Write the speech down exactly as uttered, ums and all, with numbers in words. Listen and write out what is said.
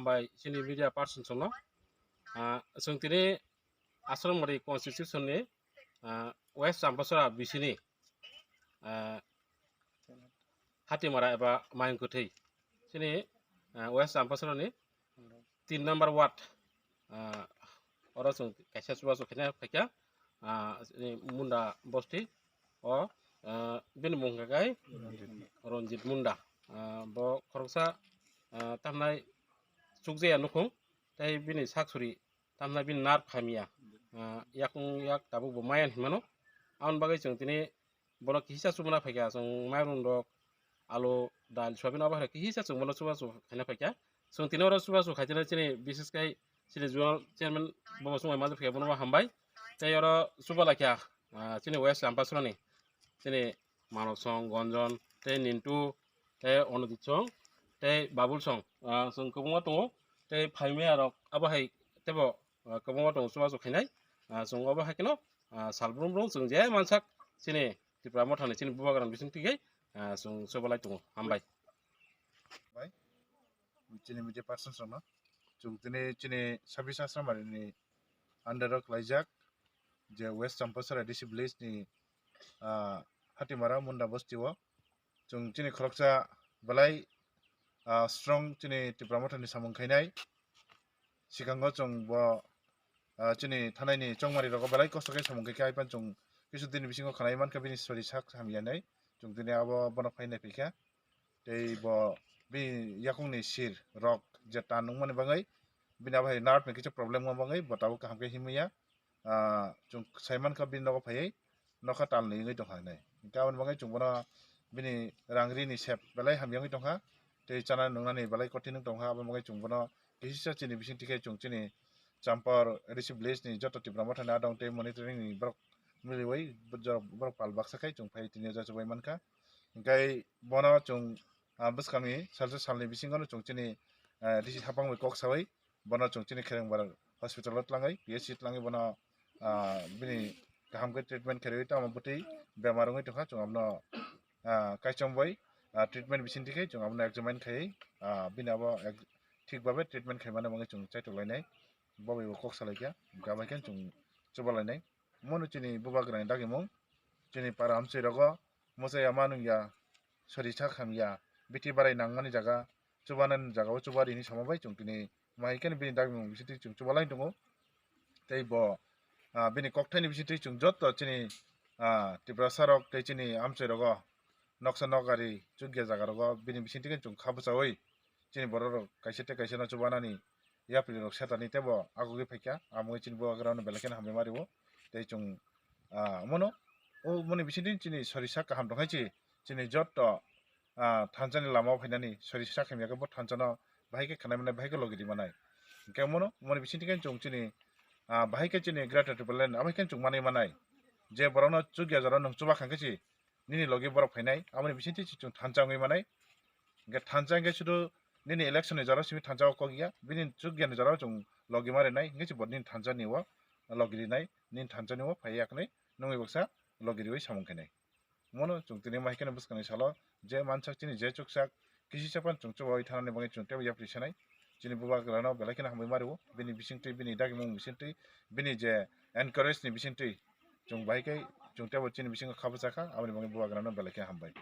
Bai chini media person songno, ah, chwng tini Asramari constitution ni, ah, West Champasara bisini, ah, Hatimara eba Mayung Kwthwi chini, ah, West Champasara ni tin number ward, ah, oro chwng kaisa chubachu khaina phaikha, ah, chini Munda bosti o, ah, bini mung khe kai Ranjit Munda, ah, bo khoroksa, ah, tamnai chukjaya nukhung tei bini sak suri tamna bini nerve hamya, ah, yakung yak tabuk bo maya hinmano. Aboni bagwi chwng tini bono kisa chubana phaikha, chwng mairum rok, alu, dal, soyabin abo hai kisa chwng bono chubachu khaina phaikha. Chwng tini oro chubachu khaitene chini bises khai chini zonal chairman bobo chwng bai majak phaikha, bono bo hambai. Tei oro chuba laikha, ah, chini West Champasarani chini Manok song, Gonjon, tei Nintu, tei Onodit song, tei Babul song, ah, chwng kwbangma tongo, tei phaimaya rok abo hai teibo, ah, kwbangma tongo chubachu khainai, ah, chwng obo hai kheno, ah, sal brum brum chwng je mansak chini Tipra Mothani chini bubagrani bising twi khai, ah, chwng chubalai tongo. Hambai. Bai, chini media persons rokno chwng tini chini sabis Asramari ni under o khlaijak je West Champasara D C village ni, ah, Hatimara Munda bosti o chwng chini khoroksa belai, ah, strong chini Tipra Mothani samung khainai. Sikango chwng bo, ah, chini thanai ni chongmari rogo belai kosto khe samung khe, khe aipan chwng kisu din bisingo khanai mankha bini sori sak hamya nai. Chwng tini abo bono phainai phaikha. Tei bo bini yakung ni sir rok je tan nungmani bagwi bini abo hai nerve ni kisa problem wng bagwi bo tabuk kaham khe himya. Ah, chwng sai mankha bini nogo phaiwi nokha tal ni wngwi tongkha hinwi. Hinkhe aboni bagwi chwng bono bini rang ri ni sep belai hamya wngwi tongkha, tei chana nungnani belai kothin wng tongkha, aboni bagwi chwng bono kisa chini bising tikhe chwng chini Champar A D C village ni joto Tipra Mothani adong tei monitoring ni borok miliwi borok pal baksa khai chwng phai tini o jachubai mankha. Hinkhe bono chwng, ah, bwskangni salsa salni bisingo no chwng chini, ah, D C hapang bai kok sawi bono chwng chini Kherengbar hospital o tlangwi, P H C tlangwi bono, ah, bini kaham khe treatment kherwi tamo bwtwi bemar wngwi tongkha, chwng abono, ah, kaichom bai, ah, treatment bising tikhe chwng abono examine khaiwi, ah, bini abo ek-, thik babe treatment khaimani bagwi chwng chaitok lainai, bo bai bo kok salaikha, hinkhe abai khe chwng chuba lainai. Mono chini bubagrani dagimung, chini para amchai rogo mwchai ama nungya, sori sak hamya, bithi barai nangmani jaga, chubanani jaga o chuba rini sama bai chwng tini mai khe bini dagimung bisingtwi chwng chuba lai tongo. Tei bo, ah, bini kokthaini bisingtwi chwng joto chini, ah, Tiprasa rok tei chini amchai rogo noksa nokari chukya jaga rogo bini bisingtwi khe chwng kha bwchaui chini borok rok kaisa tei kaisa no chubanani yapri rok setani teibo agugwi phaikha, amo chini bubagrano belai kheno hambai ma rio. Tei chwng, ah, mono o moni bisingtwi chini sori sak kaham tongkhai chi, chini joto, ah, thansa ni lama o phainani sori sak hamya khe bo thansa no bahai khe khanai manai, bahai khe logi ri manai. Hinkhe mono moni bisingtwi khe chwng chini, ah, bahai khe chini Greater Tipraland abo khe chwng manwi manai. Je borokno chukya jora nwng chuba kha khe si nini logi borok phainai, aboni bisingtwi si chwng thansa wngwi manai. Hinkhe thansa hinkhe sudu nini election ni jora simi thansa o kok ya, bini chukya ni jora o chwng logi ma rinai, hinkhe si bo nini thansa ni o logi rinai, nini thansa ni o phai yaknai, nwngwi baksa logi riwi samung khainai. Mono chwng tini mai kheno bwskangni salo je mansak chini je chuksak kisi sapan chwng chubawi thanani bagwi chwng teibo yapri sanai. Chini bubagrano belai kheno hambai ma rio, bini bisingtwi, bini dagimung bisingtwi, bini je encourage ni bisingtwi chwng bahai khe chwng teibo chini bisingo kha bwchakha, aboni bagwi bubagrano belai kheno hambai.